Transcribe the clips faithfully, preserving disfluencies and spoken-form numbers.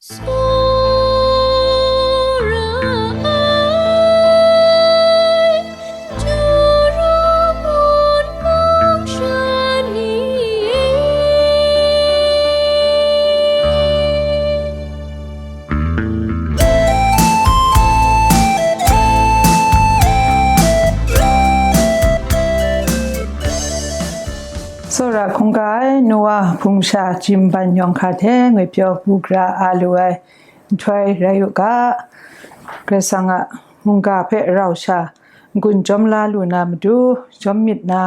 Tsawra ai, Juru ngun mung shan ni e. Tsawra hkungga ai Noa hpung sha jim ban yawng hkra hte ngwi pyaw bu gara a lu ai nhtoi rai u ga, Karai Kasang a mungga hpe rau sha n-gun jawm la lu na matu, jawm myit na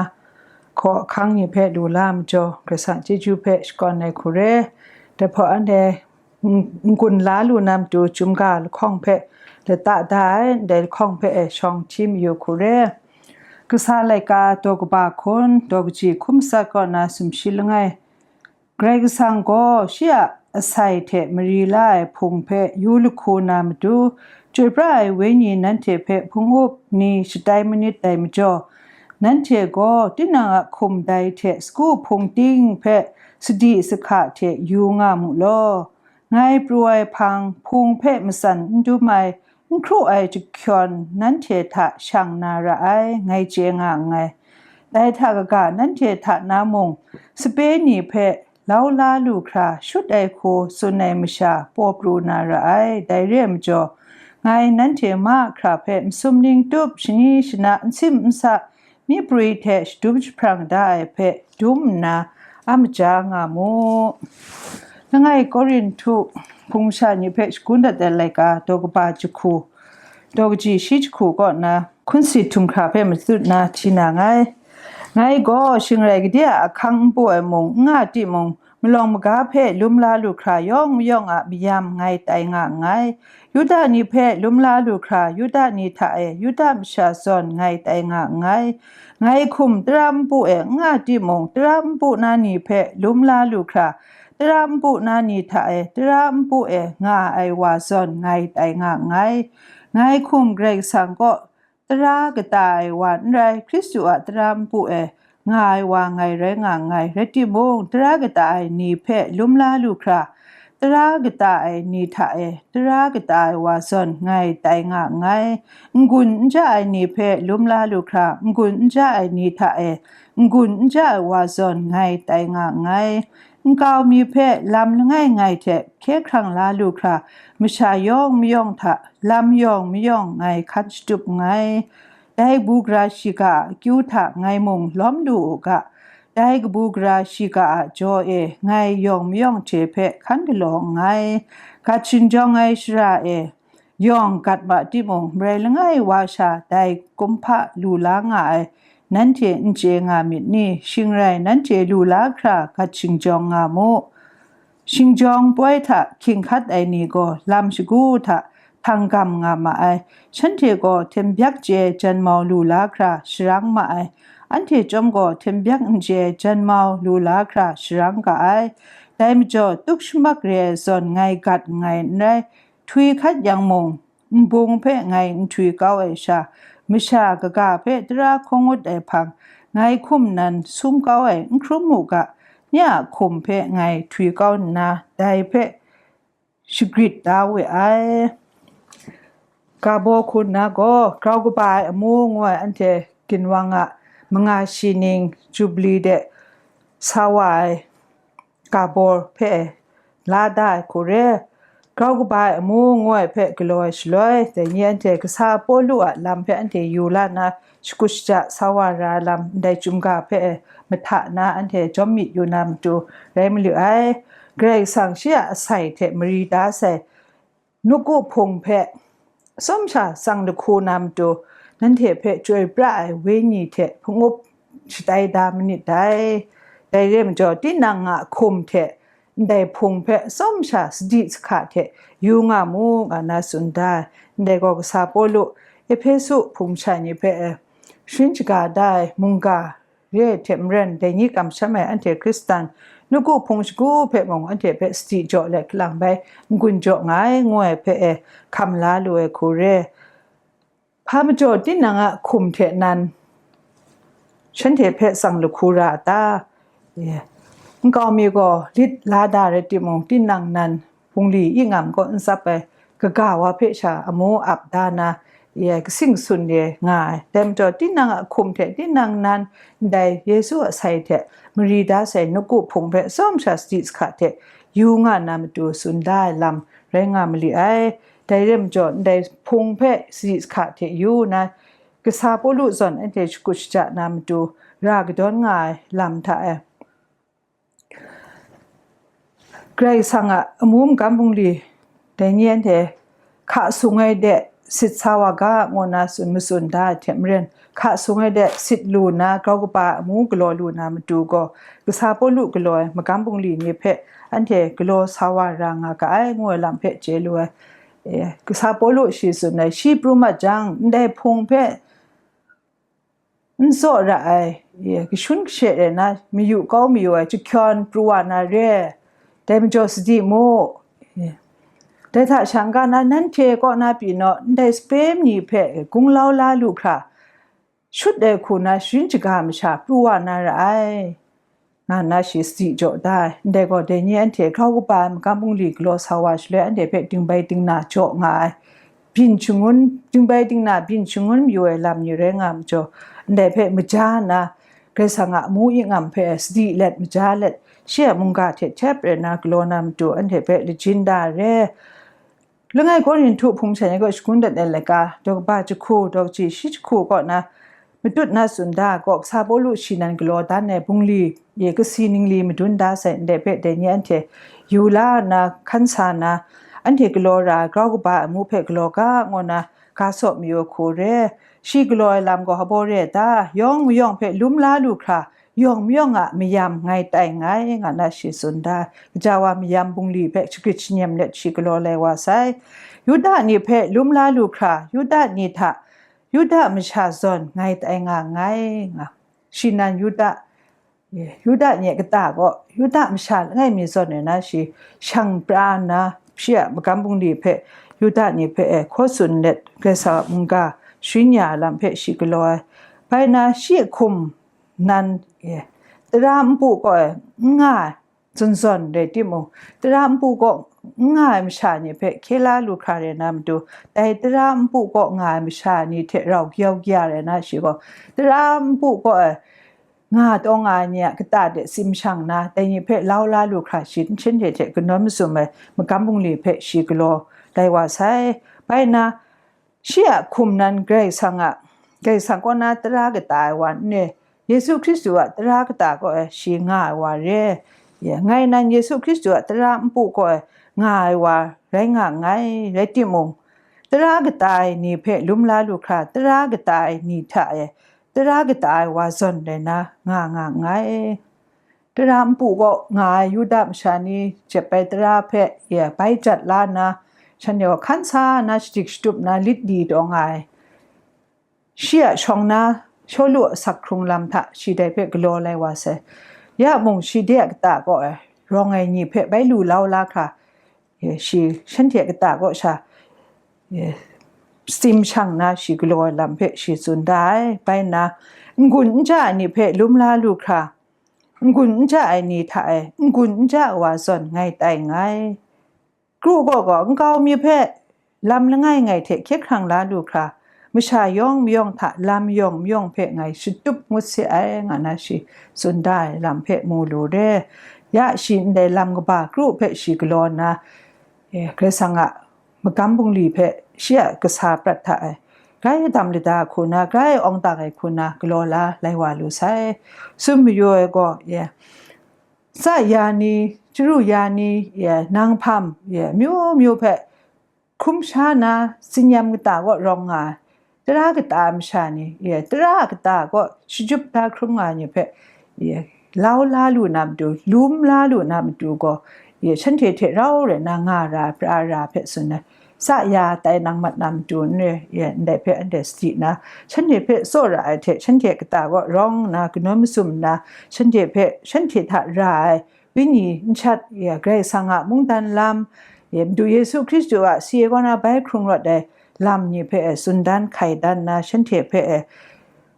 hkaw ahkang ni hpe lu la majaw, Karai Kasang chyeju hpe shakawn ai hku re. Dai hpaw anhte n-, n-gun la lu na matu, chyum ga lahkawng hpe lata da ai, ndai lahkawng hpe e shawng hti mayu hku re. Kasa laika daw kaba hkun, daw kaji hkum matsat kaw na sumshi langai. Karai Kasang gaw shi a asai hte mari la ai Hpung hpe yu lahku na matu, chyoi pra ai Wenyi nanhte hpe hpung up ni shatai manit dai majaw, nanhte gaw tinang a hkum dai hte sagu hpung ting hpe sadi sahka hte yu nga mu law. Ngai pru ai hpang, hpung hpe matsan n dum ai, n hkru ai jahkyawn nanhte hta shang na ra ai, ngai chye nga nngai. Dai hta kaga nanhte hta na mung, sape ni hpe lau la lu hkra shut ai hku tsun ai masha paw pru na ra ai. Dai re ai majaw, ngai nanhte mahkra hpe masum ning tup, shani shana, nsim nsa, myi prwi hte shadum jahprang da ai hpe dum nna a maja nga mu. Langai Korinhtu hpung sha ni hpe shagun dat ai laika daw kaba jahku, daw kaji shi jahku kaw na hkunsi htum hkra hpe matut na hti na nngai. Ngai gaw shing rai gade a ahkang n pu ai mung n nga timung, malawng maga hpe lum la lu hkra yawng mayawng a mayam ngai tai nga nngai. Yuda ni hpe lum la lu hkra Yuda ni hta e Yuda masha zawn ngai tai nga nngai. Ngai hkum tara npu e n nga timung, tara npu na ni hpe lum la lu hkra tara npu na ni hta e tara npu e nga ai wa zawn ngai tai nga nngai. Ngai hkum Karai Kasang kaw tara kata ai wa n rai, Hkristu a tara npu e nga ai wa ngai rai nga nngai. Rai timung, tara kata ai ni hpe lum la lu hkra, tara kata ai ni hta e tara kata ai wa zawn ngai tai nga nngai. N-gun n ja ai ni hpe lum la lu hkra, n-gun n ja ai ni hta e n-gun n ja ai wa zawn ngai tai nga nngai. Nkau mi hpe lam langai ngai hte hkye hkrang la lu hkra, masha yawng mayawng hta lam yawng mayawng ngai hkan shatup nngai. Dai kabu gara shiga a akyu hta ngai mung lawm lu u ga, dai kabu gara shiga a jaw e ngai yawng mayawng hte hpe hkan galaw nngai. Gat shingjawng ai shara e yawng gat ma timung, marai langai wa sha dai kumhpa lu la nga ai nanhte n chye nga myit ni? Shing rai nanhte lu la hkra gat shingjawng nga mu. Shingjawng poi hta hkying hkat ai ni gaw lam shagu hta htang gam nga ma ai. Shanhte gaw hten byak chye jan mau lu la hkra sharang ma ai. Anhte chyawm gaw hten byak n chye jan mau lu la hkra sharang ga ai. Dai majaw, tuk shamak re ai zawn ngai gat nngai n rai, htwi hkat yang mung, nbung hpe ngai nhtwi kau ai sha, masha kaga hpe tara hkawng ngut ai hpang, ngai hkum nan sum kau ai n hkrum u ga, nye a hkum hpe ngai htwi kau nna, dai hpe shagrit da we ai. Ga baw hku nna gaw, grau kaba ai amu ngu ai anhte ginwang a manga shi ning Jubli de sa wa ai ga baw hpe la da ai hku re, grau kaba ai amu ngu ai hpe galaw ai shaloi, dai ni anhte kasa Pawlu a lam hpe anhte yu la nna, shakut shaja sa wa ra lam, ndai chyum ga hpe mahta na anhte jawm myit yu na matu rai malu ai. Karai Kasang shi a asai hte mari da sai, nawku hpung hpe atsawm sha tsang lahku na matu, nanhte hpe chyoi pra ai wenyi hte hpung up shatai da manit dai. Dai re majaw, tinang a hkum hte ndai hpung hpe atsawm sha sadi sahka hte yu nga mu, nga na tsun da ai. Ndai gaw kasa Pawlu Ehpesu hpung sha ni hpe sharin shaga da ai mungga re ai hte maren, dai ni kamsham ai anhte Hkristan nawku hpung shagu hpe mung anhte hpe sadi jaw let kalang bai n-gun jaw nga ai, ngu ai hpe e hkam la lu ai hku re. Hpa majaw tinang a hkum hte nan shanhte hpe tsang lahku ra a ta? Nkau mi gaw lit la da rai timung, tinang nan bungli i ngam kaw n tsap ai, kaga wa hpe sha amu ap da na, ye kasing sun ye nga ai. Dai majaw, tinang a hkum hte tinang nan ndai Yesu a sai hte mari da sai nawku hpung hpe tsawm sha sadi sahka hte yu nga na matu tsun da ai lam rai nga mali ai. Dai rai majaw, ndai hpung hpe sadi sahka hte yu nna, kasa Pawlu zawn anhte shakut shaja na matu ra kadawn nga ai lam hta e, Karai Kasang a amu magam bungli dai ni anhte hka sung ai de sit sa wa ga, ngu nna tsun matsun da ai hte maren, hka sung ai de sit lu nna, grau kaba amu galaw lu na matu gaw, kasa Pawlu galaw ai magam bungli ni hpe anhte galaw sa wa ra nga ga ai, ngu ai lam hpe chye lu ai. E, kasa Pawlu shi tsun ai, shi pru mat jang, ndai hpung hpe n tsaw ra ai, e, kashun kashe rai na, mayu kau mayu ai, jahkyawn pru wa na re, dai majaw sadi mu. E, dai hta shang ga na, nanhte kaw na pyi naw, ndai sape ni hpe gunglau la lu hkra, shut ai hku na sharin shaga masha pru wa na ra ai, nga nna shi sadi jaw da ai. Ndai gaw, dai ni anhte grau kaba ai magam bungli galaw sa wa shaloi, anhte hpe dingbai dingna jaw nga ai, byin shangun, dingbai dingna byin shangun mayu ai lam ni rai nga majaw, ndai hpe maja nna, Karai Kasang a amu i ngam hpe sadi let, maja let, shi a mungga hte hkyep rai nna galaw na matu anhte hpe lajin da ai re. Langai Korinhtu hpung sha ni kaw shagun dat ai laika, daw kaba jahku, daw kaji shi jahku kaw na matut na tsun da ai gaw, kasa Pawlu shi nan galaw dan ai bungli, ye kasi ningli madun da sai ndai hpe, dai ni anhte yu la nna, hkan sa nna, anhte galaw ra ai grau kaba ai amu hpe galaw ga, ngu nna ga saw mayu ai hku re. Shi galaw ai lam gaw hpa baw re ai ta? Yawng mayawng hpe lum la lu hkra, yawng mayawng a mayam ngai tai nngai, nga na shi tsun da ai. Gaja wa mayam bungli hpe shagrit shanyem let shi galaw lai wa sai. Yuda ni hpe lum la lu hkra, Yuda ni hta Yuda masha zawn ngai tai nga nngai, nga. Shi nan Yuda, Yuda ni a kata gaw, Yuda masha langai mi zawn ai na shi shang pra nna, shi a magam bungli hpe Yuda ni hpe e hkaw tsun let, Karai Kasang a mungga sharin ya ai lam hpe shi galaw ai. Bai na, shi a hkum nan, e, tara npu kaw e n nga ai, zawn zawn rai timung, tara npu kaw n nga ai masha ni hpe hkye la lu hkra rai na matu, dai tara npu kaw nga ai masha ni hte rau kayau kaya rai na, shi gaw tara npu kaw e nga taw nga ai ni a kata de tsim shang nna, dai ni hpe lau la lu hkra shi shanhte hte kanawn mazum ai magam bungli hpe shi galaw lai wa sai. Bai na, shi a hkum nan Karai Kasang a, Karai Kasang kaw na tara kata ai wa n re, Yesu Hkristu a tara kata kaw e shi nga ai wa re. Ye, ngai nan Yesu Hkristu a tara npu kaw e nga ai wa rai nga nngai, rai timung, tara kata ai ni hpe lum la lu hkra, tara kata ai ni hta e tara kata ai wa zawn rai na nga nga nngai. Tara npu kaw nga ai Yuda masha ni jep ai tara hpe, ya, bai jat la nna, shanhte gaw hkan sa nna, shadik shatup nna, lit li taw nga ai. Shi a shawng na, Shawlu a asak hkrung lam hta shi dai hpe galaw lai wa sai. Ya mung, shi de a kata kaw e rawng ai ni hpe bai lu lau la hkra, ya, shi shanhte a kata kaw sha, ya, tsim shang nna, shi galaw ai lam hpe shi tsun da ai. Bai nna, n-gun n ja ai ni hpe lum la lu hkra, n-gun n ja ai ni hta e n-gun n ja ai wa zawn ngai tai nngai. Kru gaw gaw nkau mi hpe lam langai ngai hte hkye hkrang la lu hkra, masha yawng mayawng hta lam yawng mayawng hpe ngai shatup ngut se ai, nga na shi tsun da ai lam hpe mu lu re. Ya shi ndai lam kaba kru hpe shi galaw nna, e, Karai Kasang a magam bungli hpe shi a kasa prat hta e grai dam lada hku na, grai awng dang ai hku na galaw la lai wa lu sai. Tsun mayu ai gaw, e, tsa ya ni, chyaru ya ni, e, nang hpam, e, myu myu hpe hkrum sha na, tsinyam kata kaw rawng nga ai, tara kata ai masha ni, e, tara kata kaw shachyup da hkrum nga ai ni hpe, e, lau la lu na matu, lum la lu na matu gaw, e, shanhte hte rau rai na nga ra ai pra ai ra hpe tsun ai. Tsa ya tai nang mat na matu n re, e, ndai hpe anhte sadi nna, shanhte hpe tsaw ra ai hte shanhte kata kaw rawng nna, kanawn mazum nna, shanhte hpe, shanhte hta ra ai, wenyi n shat, ya, Karai Kasang a mungdan lam, ya, Madu Yesu Hkristu a si ai kaw na bai hkrung rawt ai lam ni hpe tsun dan hkai dan nna, shanhte hpe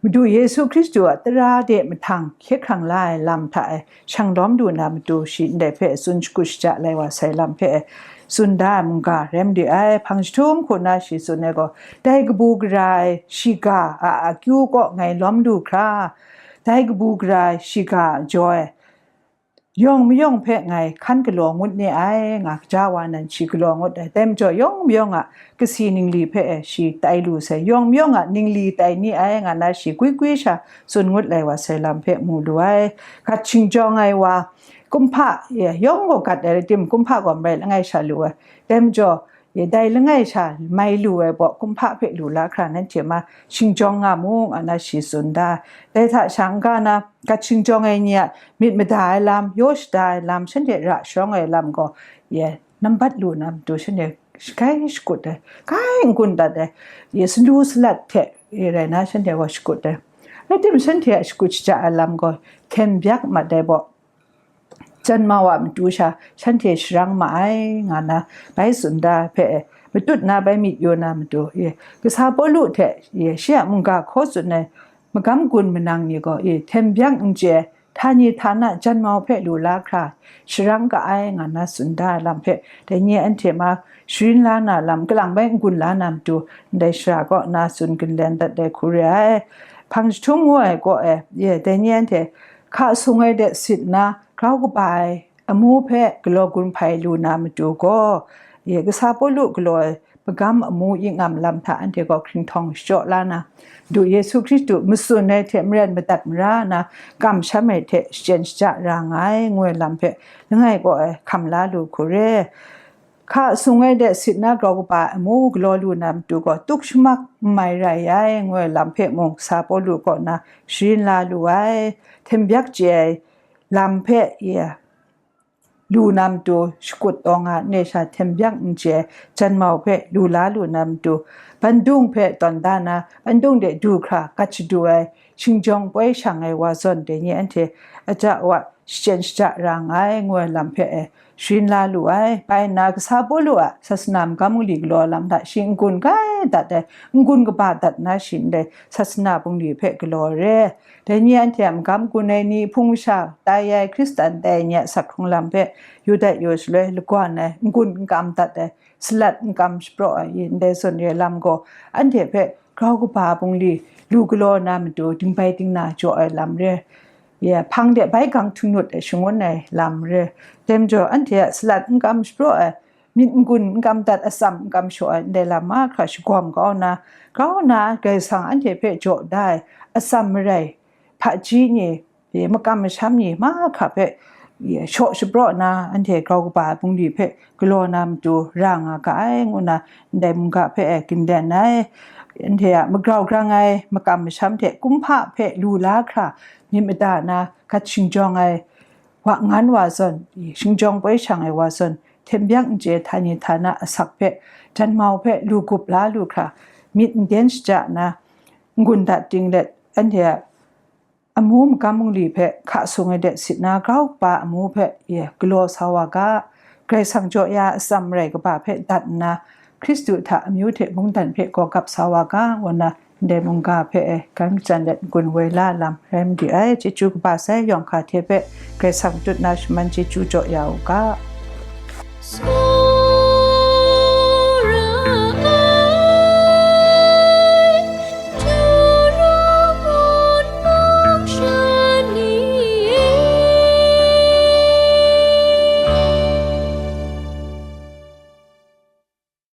Madu Yesu Hkristu a tara de mahtang hkye hkrang la ai lam hta e shang lawm lu na matu, shi ndai hpe tsun shakut shaja lai wa sai lam hpe, tsun da ai mungga rai malu ai. Hpang jahtum hku na shi tsun ai gaw, dai kabu gara ai shiga a akyu kaw ngai lawm lu hkra, dai kabu gara ai shiga a jaw e, yawng mayawng hpe ngai hkan galaw ngut ni ai, nga kaja wa nan shi galaw ngut ai. Dai majaw yawng mayawng a kasi ningli hpe e shi tai lu sai, yawng mayawng a ningli tai ni ai, nga na shi gwi gwi sha tsun ngut lai wa sai lam hpe mu lu ai. Gat shingjawng ai wa, kumhpa, e, yawng gaw gat ai rai tim, kumhpa gaw marai langai sha lu ai. Dai majaw, e, dai langai sha mai lu ai baw, kumhpa hpe lu la hkra nanhte ma shingjawng nga mu, nga na shi tsun da. Dai hta sha n-ga na, gat shingjawng ai ni a myit mada ai lam, yaw shada ai lam, shanhte ra sharawng ai lam gaw, e, nambat lu na matu shanhte shakai shakut ai, kai n-gun dat ai, e, salu salat hte, e, rai na shanhte gaw shakut ai. Rai tim, shanhte a shakut shaja ai lam gaw hten byak mat ai baw, janmau a matu sha shanhte sharang ma ai, nga na bai tsun da hpe, matut na bai myit yu na matu, e, kasa Pawlu hte, e, shi a mungga hkaw tsun ai magam gun manang ni gaw, e, hten byak n chye ai, htani htana janmau hpe lu la hkra sharang ga ai, nga na tsun da ai lam hpe, dai ni anhte ma sharin la na lam, kalang bai n-gun la na matu, ndai shara kaw na tsun ginlen dat ai hku re ai. Hpang jahtum ngu ai kaw e, e, dai ni anhte hka sung ai de sit nna, grau kaba ai amu hpe galaw gun hpai lu na matu gaw, e, kasa Pawlu galaw ai magam amu ingam lam hta anhte gaw hkringhtawng shachyaw la na, Madu Yesu Hkristu matsun ai hte maren madat mara na, kamsham ai hte shachyen shaja ra nga ai, ngu ai lam hpe langai kaw e hkam la lu hku re. Hka sung ai de sit na grau kaba ai amu galaw lu na matu gaw, tuk shamak n mai rai ai, ngu ai lam hpe mung sa Pawlu kaw na sharin la lu ai. Hten byak chye ai lam hpe, e, lu na matu, shakut taw nga nne sha hten byak n chye ai janmau hpe lu la lu na matu, bandung hpe tawn da na, bandung de du hkra gat shadu ai, shingjawng poi shang ai wa zawn dai ni anhte aja wa shachyen shaja ra nga ai, ngu ai lam hpe e sharin la lu ai. Bai nna, kasa Pawlu a sasana magam mali galaw lam hta shi n-gun kai dat ai, n-gun kaba dat nna shi ndai sasana bungli hpe galaw re. Dai ni anhte a magam gun ai ni, hpung masha tai ai, Hkristan tai ai ni a asak hkrung lam hpe yu dat yu shaloi lagawn ai, n-gun n-kam dat ai, salat n-kam shapraw ai, ndai zawn re lam gaw, anhte hpe grau kaba bungli lu galaw na matu, dingbai dingna jaw ai lam re, ya, hpang de bai gang htungnut ai shangun ai lam re. Dai majaw, anhte a salat n-kam shapraw ai, myit n-gun n-kam dat, atsam n-kam shaw ai, ndai lam mahkra shagawm kau na, grau na Karai Kasang anhte hpe jaw da ai, atsam marai, hpaji ni, e, makam masham ni mahkra hpe, e, shaw shapraw na, anhte grau kaba ai bungli hpe galaw na matu ra nga ga ai, ngu na ndai mungga hpe e ginlen ai. Anhte a magrau grang ai makam masham hte kumhpa hpe lu la hkra myit mada na, gat shingjawng ai wa ngan wa zawn, e, shingjawng poi shang ai wa zawn, hten byak n chye ai htani htana asak hpe, janmau hpe lu gup la lu hkra, myit n den shaja na, n-gun dat ting let, anhte a amu magam mali hpe hka sung ai de sit na, grau kaba amu hpe, e, galaw sa wa ga. Karai Kasang jaw ya atsam marai kaba hpe dat nna, Hkristu hta amyu hte mungdan hpe gaw gap sa wa ga, ngu na ndai mungga hpe e gan majan let n-gun woi la lam rai made ai. Chyeju kaba sai yawng hka hte hpe Karai Kasang tut na shaman chyeju jaw ya u ga.